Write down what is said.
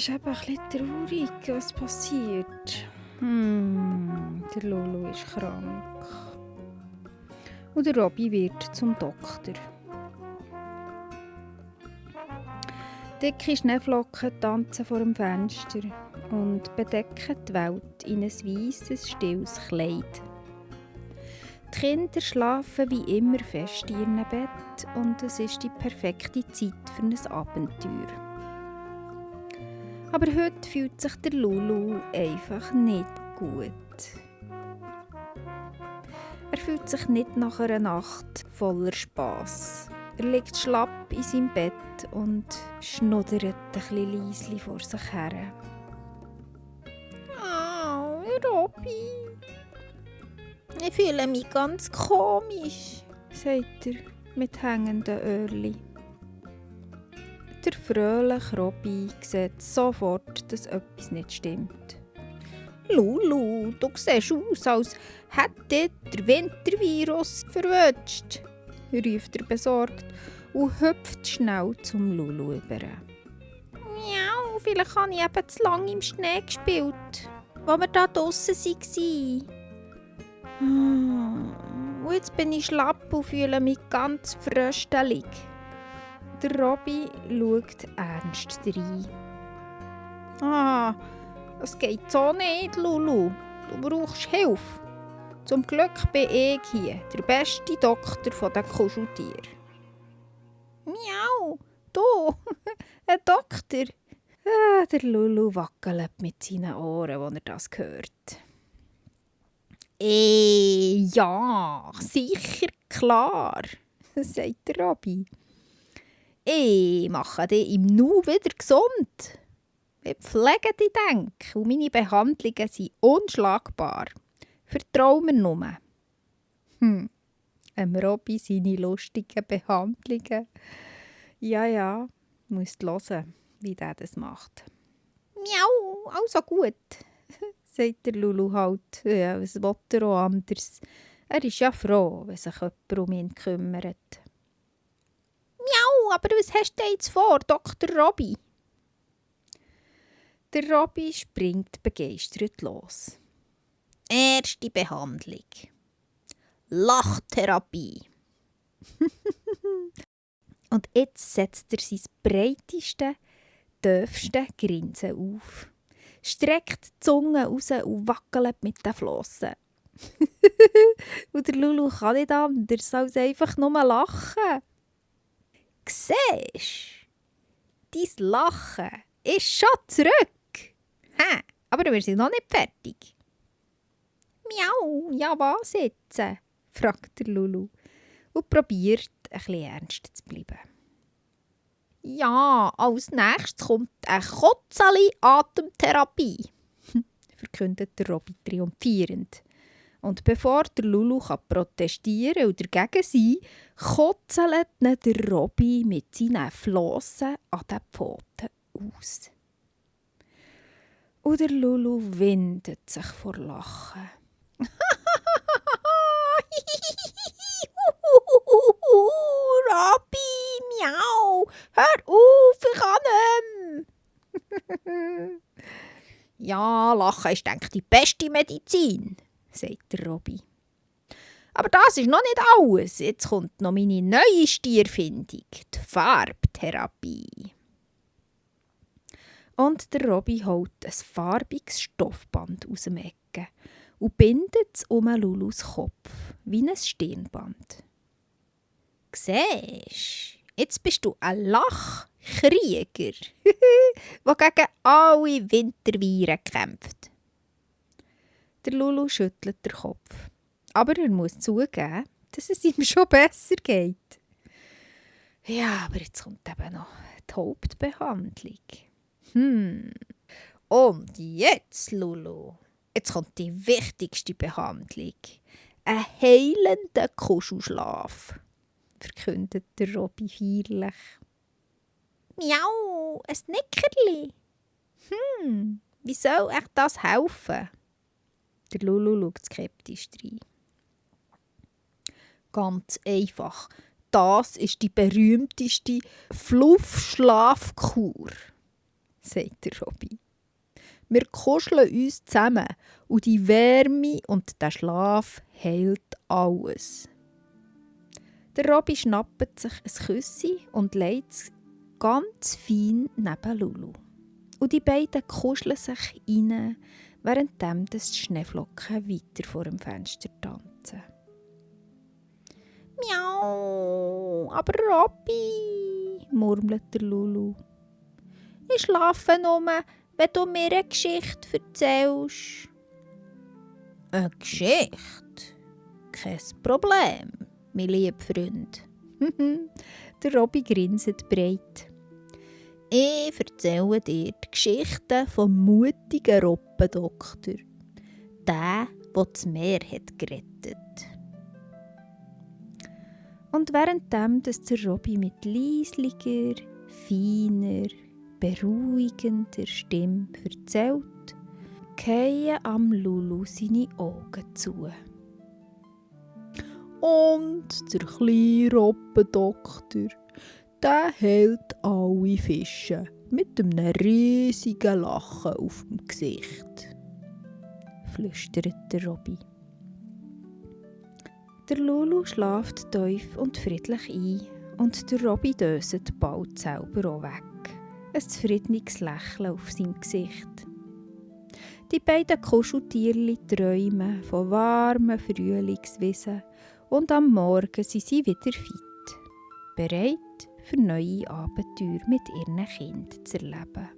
ist eben ein bisschen traurig, was passiert. Der Lulu ist krank. Und der Robby wird zum Doktor. Dicke Schneeflocken tanzen vor dem Fenster und bedecken die Welt in ein weisses, stilles Kleid. Die Kinder schlafen wie immer fest in ihrem Bett und es ist die perfekte Zeit für ein Abenteuer. Aber heute fühlt sich der Lulu einfach nicht gut. Er fühlt sich nicht nach einer Nacht voller Spass. Er liegt schlapp in seinem Bett und schnuddert ein bisschen leisli vor sich her. Oh, Robby. Ich fühle mich ganz komisch, sagt er mit hängenden Öhrchen. Der fröhliche Robby sieht sofort, dass etwas nicht stimmt. Lulu, du siehst aus, als hätte der Wintervirus verwünscht, ruft er besorgt und hüpft schnell zum Lulu über. Miau, vielleicht habe ich eben zu lange im Schnee gespielt, als wir da draussen waren. Und jetzt bin ich schlapp und fühle mich ganz fröstelig. Der Robby schaut ernst rein. Das geht so nicht, Lulu. Du brauchst Hilfe. Zum Glück bin ich hier, der beste Doktor der Kuscheltiere. Miau, du, ein Doktor. Der Lulu wackelt mit seinen Ohren, als er das hört. Ja, sicher, klar, sagt der Robby. Ich mache dich im Nu wieder gesund. Ich pflege dich, denke, und meine Behandlungen sind unschlagbar. Vertrau mir nur. Robby seine lustigen Behandlungen. Ja, muss hören, wie der das macht. Miau, also gut, sagt der Lulu halt. Ja, was will er auch anders? Er ist ja froh, wenn sich jemand um ihn kümmert. Miau, aber was hast du jetzt vor, Dr. Robby? Der Robby springt begeistert los. Erste Behandlung. Lachtherapie. Und jetzt setzt er sein breiteste, tiefste Grinsen auf, streckt die Zunge raus und wackelt mit den Flossen. Und der Lulu kann nicht anders als einfach nur lachen. Siehst du, dein Lachen ist schon zurück. Aber wir sind noch nicht fertig. Miau, ja was jetzt? Fragt der Lulu und probiert, ein bisschen ernst zu bleiben. Ja, als nächstes kommt eine Kotzeli-Atemtherapie, verkündet der Robby triumphierend. Und bevor der Lulu protestieren und dagegen sein kann, kotzelt ihn der Robby mit seinen Flossen an den Pfoten aus. Und der Lulu windet sich vor Lachen. Robby, miau, hör auf, ich kann nicht mehr. Ja, Lachen ist, denke ich, die beste Medizin, sagt der Robby. Aber das ist noch nicht alles. Jetzt kommt noch meine neueste Erfindung, die Farbtherapie. Und der Robby holt ein farbiges Stoffband aus dem Ecken und bindet es um Lulus Kopf, wie ein Stirnband. Siehst du, jetzt bist du ein Lachkrieger, der gegen alle Winterviren kämpft. Der Lulu schüttelt den Kopf. Aber er muss zugeben, dass es ihm schon besser geht. Ja, aber jetzt kommt eben noch die Hauptbehandlung. Und jetzt, Lulu, jetzt kommt die wichtigste Behandlung. Ein heilender Kuschelschlaf, verkündet der Robby feierlich. Miau, ein Nickerli. Wie soll echt das helfen? Der Lulu schaut skeptisch rein. Ganz einfach. Das ist die berühmteste Fluffschlafkur. sagt der Robby. Wir kuscheln uns zusammen und die Wärme und der Schlaf heilt alles. Der Robby schnappt sich ein Küssi und legt es ganz fein neben Lulu. Und die beiden kuscheln sich rein, währenddem die Schneeflocken weiter vor dem Fenster tanzen. Miau, aber Robby, murmelt der Lulu. Ich schlafe nur, wenn du mir eine Geschichte erzählst. Eine Geschichte? Kein Problem, mein lieber Freund. Der Robby grinset breit. Ich erzähle dir die Geschichte vom mutigen Roppendoktor. Der das Meer hat gerettet. Und währenddem der Robby mit leislicher, feiner, beruhigender Stimme erzählt, fallen am Lulu seine Augen zu. Und der kleine Roppendoktor, der heilt alle Fische mit einem riesigen Lachen auf dem Gesicht, flüstert der Robby. Der Lulu schläft tief und friedlich ein und der Robby döset bald selber auch weg. Ein zufriedenes Lächeln auf seinem Gesicht. Die beiden Kuscheltierchen träumen von warmen Frühlingswiesen und am Morgen sind sie wieder fit, bereit für neue Abenteuer mit ihren Kindern zu erleben.